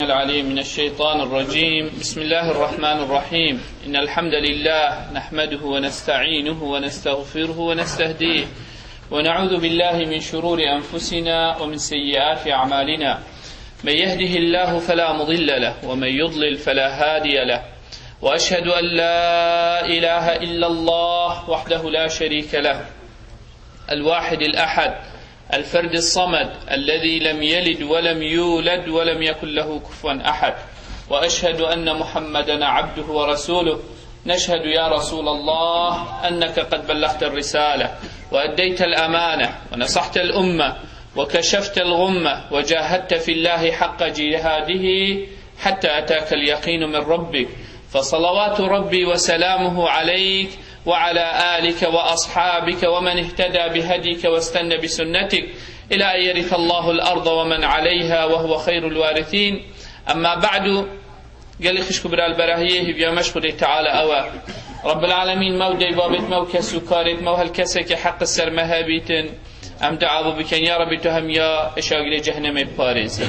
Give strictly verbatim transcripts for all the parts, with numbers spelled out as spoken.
العليم من الشيطان الرجيم. بسم الله الرحمن الرحيم. إن الحمد لله نحمده ونستعينه ونستغفره ونستهديه، ونعوذ بالله من شرور أنفسنا ومن سيئات أعمالنا. من يهده الله فلا مضل له، ومن يضلل فلا هادي له. وأشهد أن لا إله إلا الله وحده لا شريك له، الواحد الأحد، الفرد الصمد، الذي لم يلد ولم يولد ولم يكن له كفوا أحد. وأشهد أن محمدا عبده ورسوله. نشهد يا رسول الله أنك قد بلغت الرسالة وأديت الأمانة ونصحت الأمة وكشفت الغمة وجاهدت في الله حق جهاده حتى أتاك اليقين من ربك، فصلوات ربي وسلامه عليك وعلى آلك وأصحابك ومن اهتدى بهديك واستن بسنتك إلى أن يرث الله الأرض ومن عليها وهو خير الوارثين. أما بعد، gelî xişk û bira li berahiyê hîviya me ji Xwedê Teala ew e. Rabbil Alemîn me û dey babêt me û kes û karêt me û her keseke heq li ser me hebîtin. Em dua bikin, ya Rabbî tu hemiya ji agirê cehennemê biparêzî.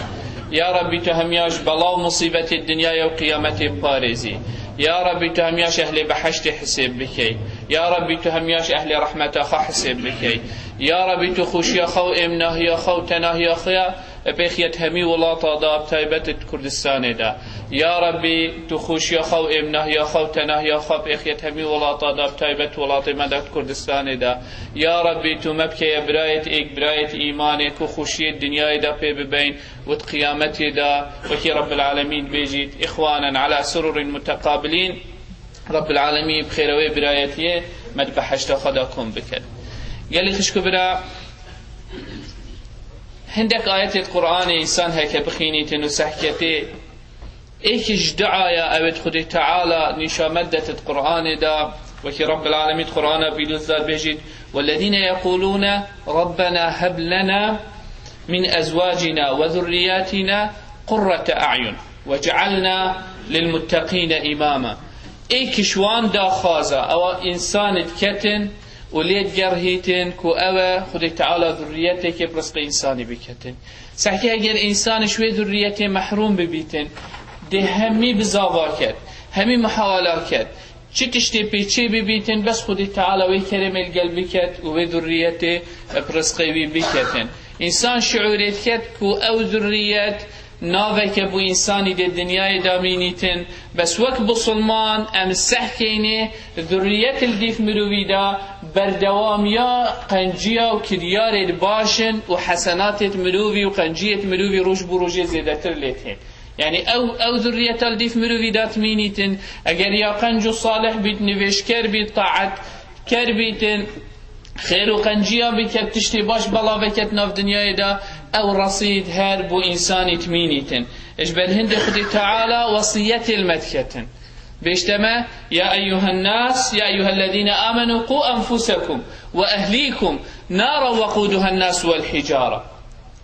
Ya Rabbî tu hemiya ji bela û musîbetê dinyayê û qiyametê biparêzî. Ya Rabbî tu hemiya ji ehlê behiştê hisêb bikey. Ya Rabbî tu hemiya ji ehlê rehmeta xwe hisêb bikey. Ya Rabbî tu xweşiya xwe û êmnahiya xwe û tenahiya xwe ya pêxiyet hemî welata da, bi taybet di Kurdistanê de. Ya Rabbî tu xweşiya xwe û êmnahiya xwe û tenahiya xwe pêxiyet hemî welata da, bi taybet welatê me de di Kurdistanê de. Ya Rabbî tu me bikeye birayêt êk, birayêt îmanê ku xweşiyê dinyayê de pê bibeyn û di qiyametê de wekî Rabbil Alemîn bêjît, إخوانا على سرر متقابلين. Rabbil Alemîn bi xêrewê birayetiyê me di behişta xwe de kom biket. Gelî xişk û bira, hindek ayetê di Qur'anê însan heke bixînîtin û sehketê, êkî ji duaya ew ê di Xwedê Teala nîşa me dete di Qur'anê de, wekî Rabbil Alemîn di Qur'ana pîroz de bêjît, والذين يقولون ربنا هب لنا من أزواجنا وذرياتنا قرة أعين واجعلنا للمتقين إماما. Êk ji wan daxwaza ewa însanê diketin û lê digerhîtin ku ew e Xwedê Teala zurriyeteke bi rizqê însanî biketin. Sehkî eger însan ji wê zurriyetê mehrûm bibîtin, dê hemî bizava ket, hemî muhawala ket. Çi tiştê pê çê bibîtin, bes Xwedê Teala wê keremê li gel biket û wê zurriyetê bi rizqê wî biketin. Însan şiûrê diket ku ew zurriyet naveke bo însanî dê dinyayê de mînîtin. Bes wek bisilman em sehkeynê zurriyet li dîf mirovî de berdewamiya qenciya û kiryarê baş in û hesenatê mirovî û qenciyê mirovî roj bo rojê zêdetir lê tên. Yanî ew, ew zurriyeta li dîf mirovî de dimînîtin. Eger ya qenc û salih bît, nivêjker bît, taetker bîtin, xêr û qenciya biket, tiştê baş bela veket nav dinyayê de, ew resîd her bo însanî dimînîtin. Ji ber hindê Xwedê Teala wesiyetê li me diketin. Bêjte me, يا أيها الناس، يا أيها الذين آمنوا قوا أنفسكم وأهليكم نارا وقودها الناس والحجارة.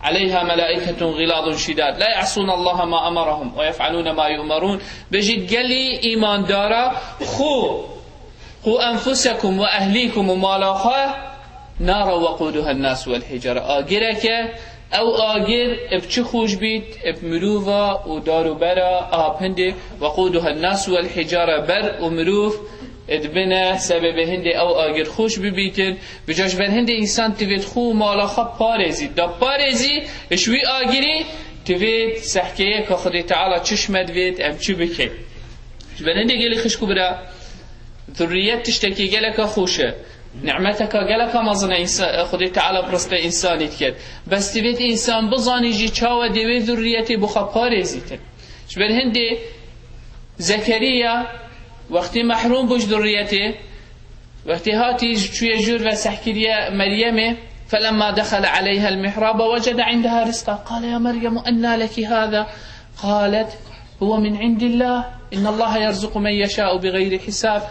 عليها ملائكة غلاظ شداد لا يعصون الله ما أمرهم ويفعلون ما يؤمرون. Bêjît gelî îmandara xwe, قوا أنفسكم وأهليكم û mala xwe, نارا وقودها الناس والحجارة. Agireke, ew agir bi çi xweş bît, bi mirova û dar û bera, a hindê, وقودها الناس والحجارة, ber û mirov dibine sebebê hindê ew agir xweş bibîtin. Vêca ji ber hindê însan divêt xwe û mala xwe parêzî. Da parêzî ji wî agirî divêt sehkeyeke Xwedê Teala çi ji me divêt, em çi bikin. Ji ber hindê gelî xişk û bira, zurriyet tiştekî geleka xweş e. Nimeteka geleka mezin e însa-, Xwedê Teala bi rizqê însanî diket. Bes divêt însan bizanî jî çawa dê wê zurriyetê bo xwe parêzîtin. Ji ber hindê Zekeriya wextê mehrûm bû ji zurriyetê, wextê hatî ji çûye jûr ve sehkiriye Meryemê, فلما دخل عليها المحراب وجد عندها رزقا قال يا مريم أنى لك هذا قالت هو من عند الله إن الله يرزق من يشاء بغير حساب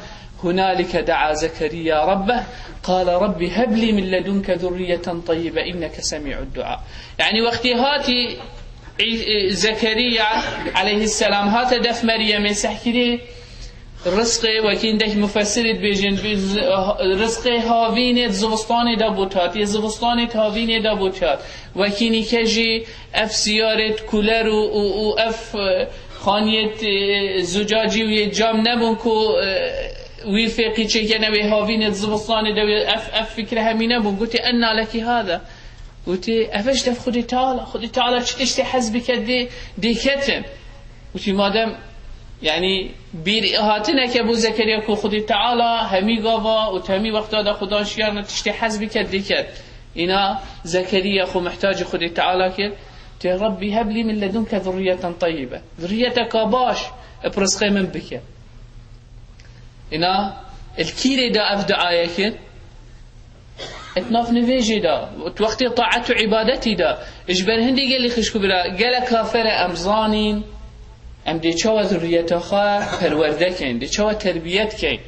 هنالك دعا زكريا ربه قال رب هب لي من لدنك ذرية طيبة إنك سميع الدعاء. Yanî wextê hatî Zekeriya aleyhisselam hate def Meryemê sehkirê, Rizqê, wekî hindek mufessirê dibêjin, bi z-, rizqê havînê di zivistanê de bût hat, yê zivistanê di havînê de bût hat. Wekî nîke jî ev siyarê di kuler û, û, û ev, e, xaniyê, e, zucacî û yê cam nebûn ku, e, wî fê qîçê kene wê havînê di zivistanê de wê ev, ev fikre hemî nebûn. Gotê, "Enna leki hada." Gotê, "Ev ji dev Xwedê Teala, Xwedê Teala çi tiştê hez bike dê, dê ketin." Gotî, "Madem, yanî, bîr hatineke bû Zekeriya ku Xwedê Teala hemî gava û di hemî wexta de Xudan şiyarna tiştê hez bike, diket." Îna Zekeriya xwe mihtacî Xwedê Teala kir. Tê, "Rabbî heb lî min ledunke zurriyeten teyyibe." Zurriyeteka baş bi rizqê min bike. Îna li kîrê de ev duayê kir? Et nav nivêjê de, wextê taet û îbadetî de, ji ber hindê gelî xişk û bira, gelek kafere em zanîn, em dê çawa zurriyeta xwe perwerde kein, dê çawa terbiyet kein.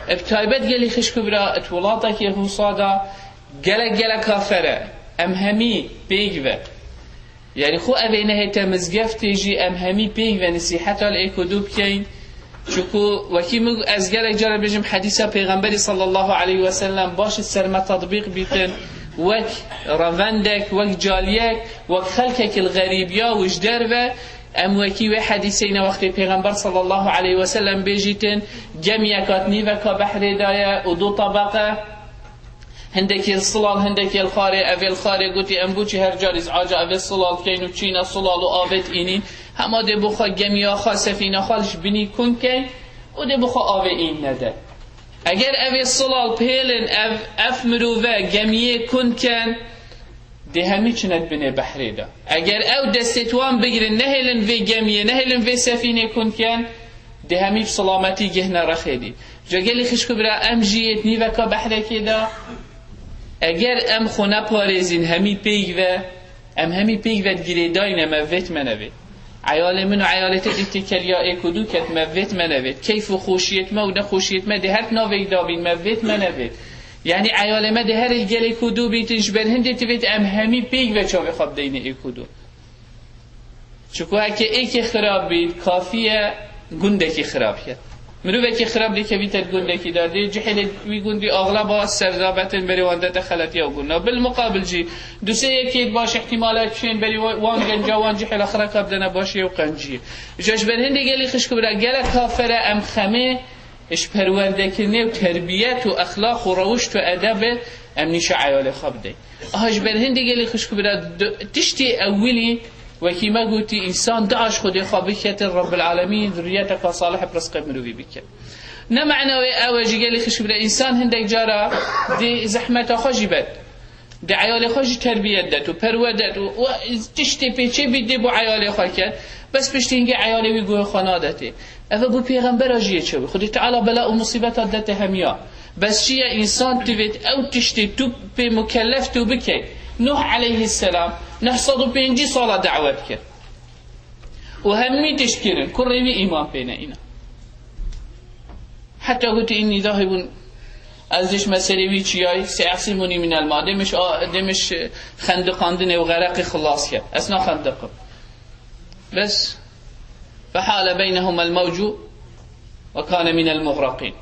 Bi taybet gelî xişk û bira, et welatekê Hûsa de gelek, gelek kafere, em hemî pêk ve. Yanî xwe evê nehête mizgeftê jî em hemî pêk ve nisîheta li êk û du bikeyn. Çunku wekî min ez gelek cara bêjim, hedîsa Pêxemberî sallallahu aleyhi ve sellem baş li ser me tetbîq bîtin, wek revendek, wek caliyek, wek xelkek li xerîbiya û ji derve, em wekî wê hedîseyne wextê Pêxember sallallahu aleyhi ve sellem bêjîtin, gemiyek hat nîveka behrê daye û du tebeqe, Hindekî li Silal, hindekî li Xarê, evê li Xarê gotî, em bo çi her carî ziaca evê Silal keyn û çîna Silal û avê dînîn? Hema dê bo xwe gemiya xwe, sefîna xwe ji binî kun keyn û dê bo xwe avê în nede. Eger evê Silal pêlin ev, ev mirove gemiyê kun ken, dê hemî çine di binê behrê de. Eger ew destê wan bigirin, nehêlin vê gemiyê, nehêlin vê sefînê kun ken, dê hemî bi silametî gihne rexê dî. Ca gelî xişk û bira, em jî yê nîveka behrekê de, eger em xwe neparêzîn, hemî pêk ve, em hemî pêk ve di girêdayî ne, me vêt me nevêt. Eyalê min û eyalê te dî têkeliya êk û du ket, me vêt me nevêt. Keyf û xweşiyê me û nexweşiyê me dê her navek dabîn, me vêt me nevêt. Yanî eyalê me dê her li gel êk û du bîtin, ji ber hindê tivêt em hemî pêk ve çavê xwe bideyne êk û du. Çiku heke êkê xirab bît, kafî ye gundekî xirab ket. Mirovekî xirab dê kevîte di gundekî de, dê cihê li wî gundî axlaba serdabetin berê wan dete xeletiya û gunda. Bil muqabil jî, du sê yekê baş ihtimala çên berî wa-, wan genca wan cihê li xireka bidene başiyê û qenciyê. Ji, ji ber hindê gelî xişk û bira, gelek kafere em xemê ji perwerdekirinê û terbiyet û exlaq û rewişt û edebê em nîşa eyalê xwe bidin. Aha, ji ber hindê gelî xişk û bira, du-, tiştê ewilî, wekî me gotî, însan diaş Xwedê xwe biketin, Rebbil Alemîn zurriyeteka salih bi rizqê mirovî bike. Ne mena wê ew e, ji gelî xişk û bira, însan hindek cara dê zehmeta xwe jî bet. Dê eyalê xwe jî terbiyet det û perwe det û, û tiştê pêçê bît dê bo eyalê xwe ket. Bes piştî hingê eyalê wî guhê xwe nadetê. Ev e bo pêxembera jî yê çewî. Xwedê Teala bela û musîbeta dete hemiya. Bes çi ye, însan divêt ew tiştê tu pê mukellef tu bikey. Nuh aleyhisselam neh sed û pêncî sala dawet kir. Û hemî tişt kirin. Kurê wî îman pê neîna. Heta gotî, "Înnî zahibûn, ez diş meselê wî çiyayî, seyasimûnî minel ma." Demiş, a, demiş, xendiqandinê û xereqî xilas ke. Ez naxendiqim. Bes, fehale beynehumel mewcu ve kane minel mugraqîn.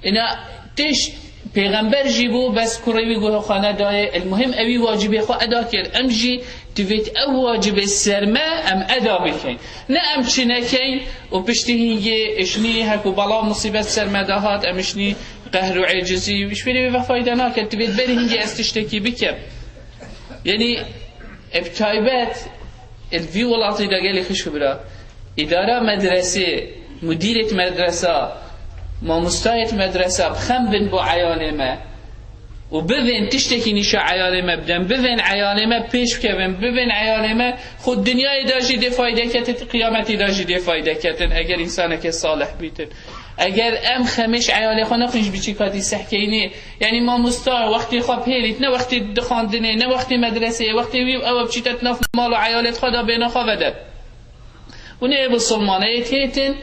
Îna tişt pêxember jî bû, bes kurê wî guhê xwe nedayê. El muhim ewî wacibê xwe eda kir. Em jî divêt ew wacibê ser me em eda bikeyn. Ne em çi nekeyn û piştî hingê işnî hek û bela û musîbet ser me de hat, em işnî qehr û êcizî, ji vê re fayde nake. Divêt berî hingê ez tiştekî bikim. Yanî, e, bi taybet, e, vî welatî de gelî xişk û bira, îdara medresê, mudîrêt medresa, mamostayêt medresa, bi xem bin bo eyalê me û bivên tiştekî nîşa eyalê me bidin, bivên eyalê me pêş bikevin, bivên eyalê me xwe dinyayê de jî dê fayde ketin, qiyametî de jî dê fayde ketin, eger însanekê salih bîtin. Eger em xemêş eyalê xwe nexwîn ji biçîkatî sehkeynê, Yanî mamosta wextê xwe pêlît, ne wextê dixwandinê, ne wextê medreseyê, wextê wî ew e biçîte nav mal û eyalê xwe de bêne xwe vede. Hûn ê bisilmane yê têtin,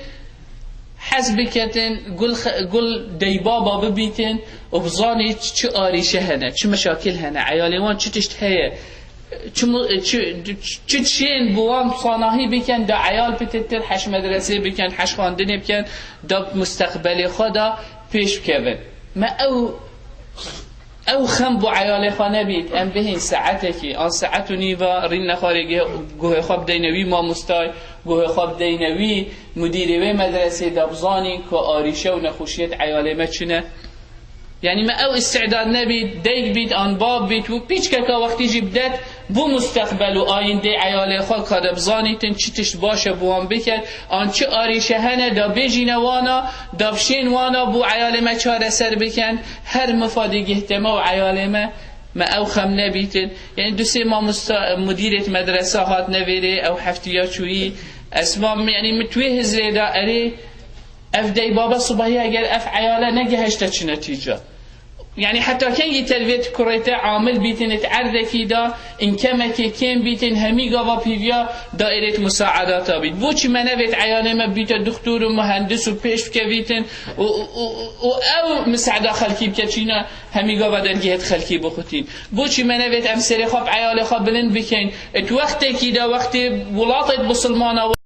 hez biketin, gul xe-, gul deybaba bibîtin û bizanî çi arîşe hene, çi meşakil hene, eyalê wan çi tişt heye. Çi mu-, çi, çi, çi çên bi wan sanahî bikin, da eyal pitirtir heş medresê bikin, heş xwendinê bikin, da mustaqbelê xwe da pêş bikevin. Me ew, ew xem bo eyalê xwe nebît, em bihên saetekî, an saet û nîva rîn nexwarê ge-, guhê xwe bideyne wî mamostay, guhê xwe bideyne wî mudîrê wê medresê, da bizanîn ku arîşe û nexweşiyet eyalê me çi ne. Yanî me ew îstîdad nebît, dayik bît, an bab bît û piçkeka wextî jî bidet bo mustaqbel û ayîndê eyalê xwe, ka de bizanîtin çi tişt baş e bo wan biket, an çi arîşe hene, da bêjîne wana, da bişên wana bo eyalê me çareser bikin, her mifadê gihte me û eyalê me, me ew xem nebîtin. Yanî du sê mamosta, mudîrêt medresa hatine vêrê, ew heftiya çûyî, Esma, yanî min tu wê hizrê de erê, Ev dey baba sibahiya ger ev eyale negehişte çi netîce? Yanî heta kengî te li vê kurê te amil bîtin, it erdekî de, in kemekê kêm bîtin, hemî gava pîviya daîrêt musaedata bît. Boçî me nevêt eyalê me bîte duxtur û muhendis û pêş bikevîtin û, û, û, û ew misaeda xelkî bike çîna hemî gava dergehêt xelkî bixutîn? Boçî me nevêt em serê xwe bi eyalê xwe bilind bikeyn? It wextekî de, wextê welatêt bisilmana